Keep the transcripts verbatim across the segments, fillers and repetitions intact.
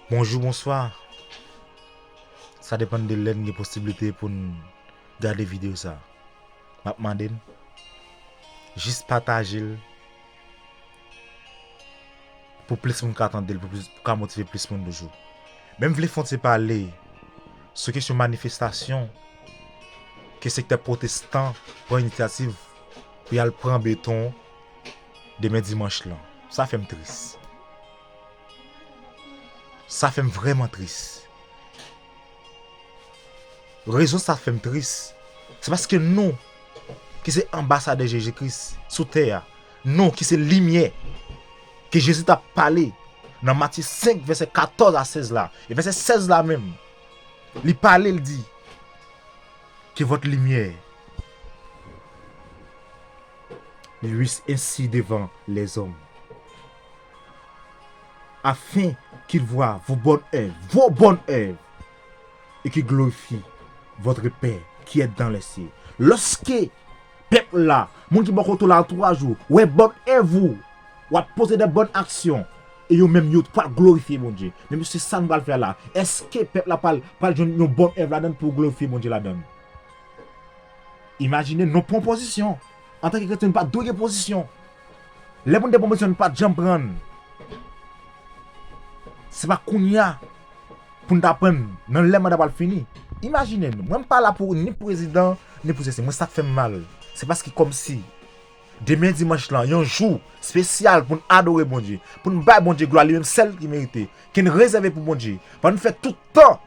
Bonjou, bonswa. Sa depann de lè n gen posiblite pou n gade videyo sa. M ap mande n jis pataje l pou plis moun ka tande l, pou plis, pou ka motive plis moun toujou. Men m vle fè yon ti pale sou kesyon manifestasyon ke sektè pwotestan pran inisyativ pou y al pran beton demen dimanch lan. Sa fè m tris. Sa fè m vrèman tris. Rezon sa fè m tris, se paske nou, ki se anbasadè Jezi Kris sou tè a, nou ki se limyè ke Jezi t ap pale nan Matye senk, vèsè katòz a sèz la, e vèsè sèz la menm, li pale, l di, Que votre lumière luise ainsi devant les hommes, afin qu'ils voient vos bonnes œuvres, vos bonnes œuvres, et qu'ils glorifient votre Père qui est dans les cieux. Lòske pèp la, moun ki bò kote w la, antouraj ou, wè bòn èv ou, w ap poze de bòn aksyon, e yo menm yo pral glorifye Bondye. Men mesye, sa n pral fè la, èske pèp la pral, pral jwenn yon bòn èv ladan l pou glorifye Bondye ladan l? Imajine, nou pran pozisyon. Antanke kretyen, nou pa t dwe gen pozisyon. Lè pou n te pran pozisyon, nou pa t janm pran l. Se pa kounye a pou n ta pran l, nan lè manda pral fini. Imajine nou, mwen m pa la pou ni prezidan, ni pou sesi. Mwen sa k fè m mal, se paske kòmsi demen dimanch lan, yon jou espesyal pou n adore Bondye, pou n bay Bondye glwa, li menm sèl ki merite, ke n rezève pou Bondye, pandan n fè tout tan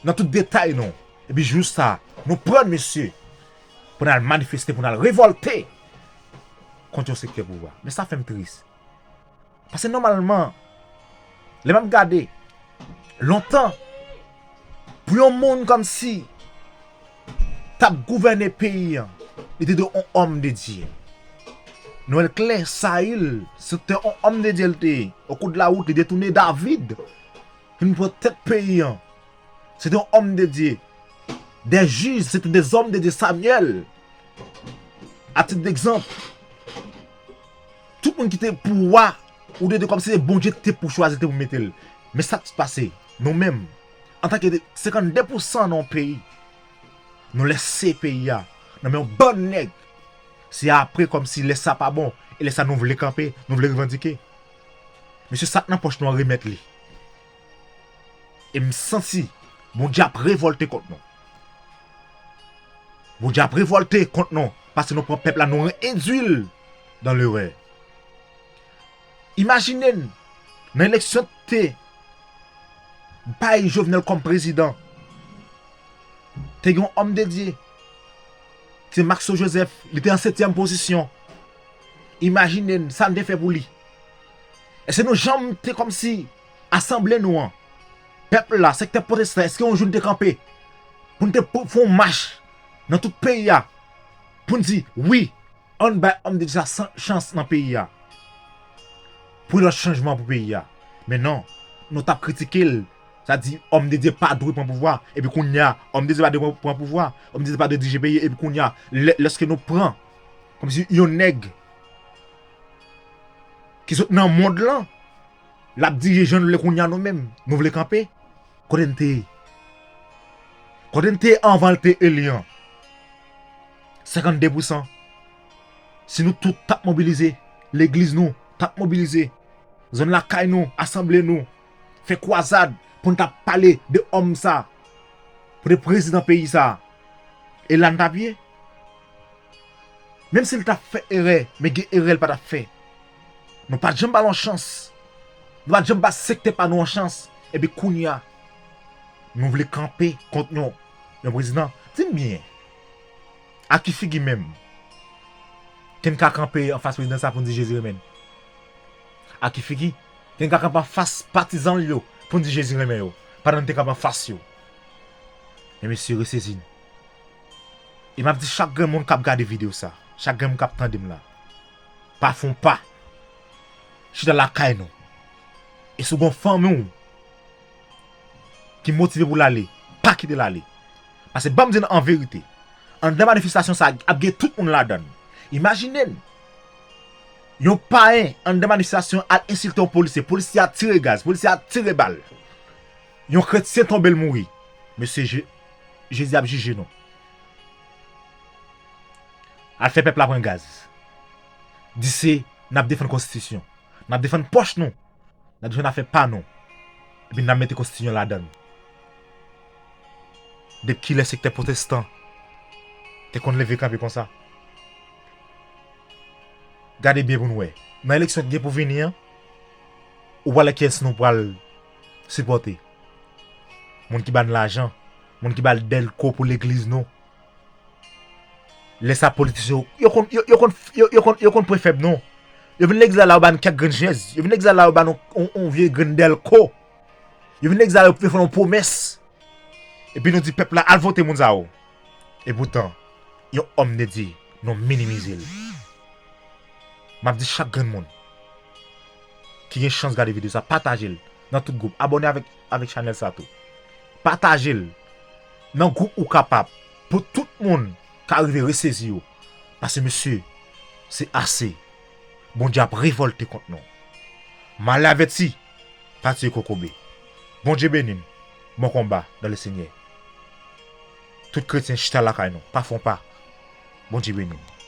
nan tout detay nou. Epi jou sa, nou pran n, mesye, pou n al manifeste, pou n al revòlte kont yon sektè pouvwa. Men sa fè m tris. Paske nòmalman, lè m ap gade, lontan, pou yon moun kòmsi t ap gouvène peyi an, li te dwe yon òm de Dye. Nou wè l klè, Sayil, se te yon òm de Dye l te ye. Okou de la wout, li detounen David. Vin pran tèt peyi an. Se te yon òm de Dye. Des juges, se te des hommes de Dieu. Samuel, a tit degzanp, tout moun ki te pou wa, ou te di kòmsi se Bondye ki te pou chwazi, te pou mete l. Men sa k pase, nou menm, antanke senkannde pousan nan yon peyi, nou lèse peyi a nan men yon bann nèg. Se apre kòmsi lè sa pa bon, e lè sa nou vle kanpe, nou vle revandike. Mesye, sa k nan pòch nou an, remèt li. E m santi Bondye ap revòlte kont nou. Bondye ap revòlte kont nou, paske nou pran pèp la, nou endui l dan lerè. Imajine n, nan eleksyon te bay Jovenel kòm prezidan, te gen yon òm de Dye, se Maxo Joseph, li te an setyèm pozisyon. Imajine n sa n te fè pou li. Èske nou janm te kòmsi asanble nou an, pèp la, sektè pwotestan, èske yon jou n te kanpe pou n te pou, fè yon mach nan tout peyi a, pou n di, wi, ann bay òm de Dye sa san, chans nan peyi a, pou yon lòt chanjman pou peyi a? Men non, nou t ap kritike l, sa di òm de Dye pa dwe pran pouvwa, epi kounye a, òm de Dye pa dwe pran, pran pouvwa, òm de Dye pa dwe dirije peyi, epi kounye a, lè, lèske nou pran kòmsi yon nèg ki sot nan mond lan, l ap dirije jan l vle, kounye a nou menm, nou vle kanpe? Kote n te ye? Kote n te ye anvan l te eli an? Senkannde pousan. Si nou tout t ap mobilize, legliz nou t ap mobilize, zòn lakay nou, asanble nou, fè kwazad pou n t ap pale de òm sa, pou de prezidan peyi sa, e la n t ap ye? Menm si l t ap fè erè, men gen erè l pa t ap fè. Nou pa t janm ba l yon chans. Nou pa t janm ba sektè pa nou yon chans. Epi kounye a, nou vle kanpe kont yon, yon prezidan. Di m byen, a ki figi menm ke n ka kanpe anfas prezidan sa pou n di Jezi renmen n? A ki figi ke n ka kanpe anfas patizan l yo pou n di Jezi renmen yo, pandan n te kanpe anfas yo? Men mesye, resezi n. E m ap di chak grenn moun k ap gade videyo sa, chak grenn moun k ap tande m la, pa fè yon pa. Chita lakay nou. E si w gen yon fanmi w ki motive pou l ale, pa kite l ale. Paske ban m di n an verite, anndan manifestasyon sa a ap gen tout moun ladan l. Imajine n, yon payen anndan manifestasyon an al ensilte yon polisye, polisye a tire gaz, polisye a tire bal. Yon kretyen tonbe, l mouri. Mesye, Je- Jezi ap jije nou. Al fè pèp la pran gaz. Di se n ap defann konstitisyon. N ap defann pòch nou. N ap defann afè pa nou. Epi n ap mete konstitisyon ladan l. Depi kilè sektè pwotestan te konn leve kanpe konsa? Gade byen pou n wè. Nan eleksyon ki gen pou vini an, ou pral wè kiyès nou pral sipòte. Moun ki ba n lajan, moun ki ba n dèlko pou legliz nou. Lè sa politisyen yo, yo konn yo, yo konn yo, yo konn yo konn pwen fèb nou. Yo vin legliz la, la yo ba n kèk grenn jèz. Yo vin legliz la, la yo ba nou on, on vye grenn dèlko. Yo vin legliz la, yo fè nou pwomès. Epi nou di pèp la al vote moun sa yo. Epoutan, yon òm de Dye, nou minimize l. M ap di chak grenn moun ki gen chans gade videyo sa, pataje l nan tout gwoup. Abòne avèk, avèk chanèl sa tou. Pataje l nan gwoup ou kapab pou tout moun ka rive resezi yo. Paske mesye, se ase. Bondye ap revòlte kont nou. Malè avèti, pa tiye kokobe. Bondye beni n. Bon konba dans le Seigneur. Tout kretyen chita lakay nou. Pa fè yon pa. Bondye beni n.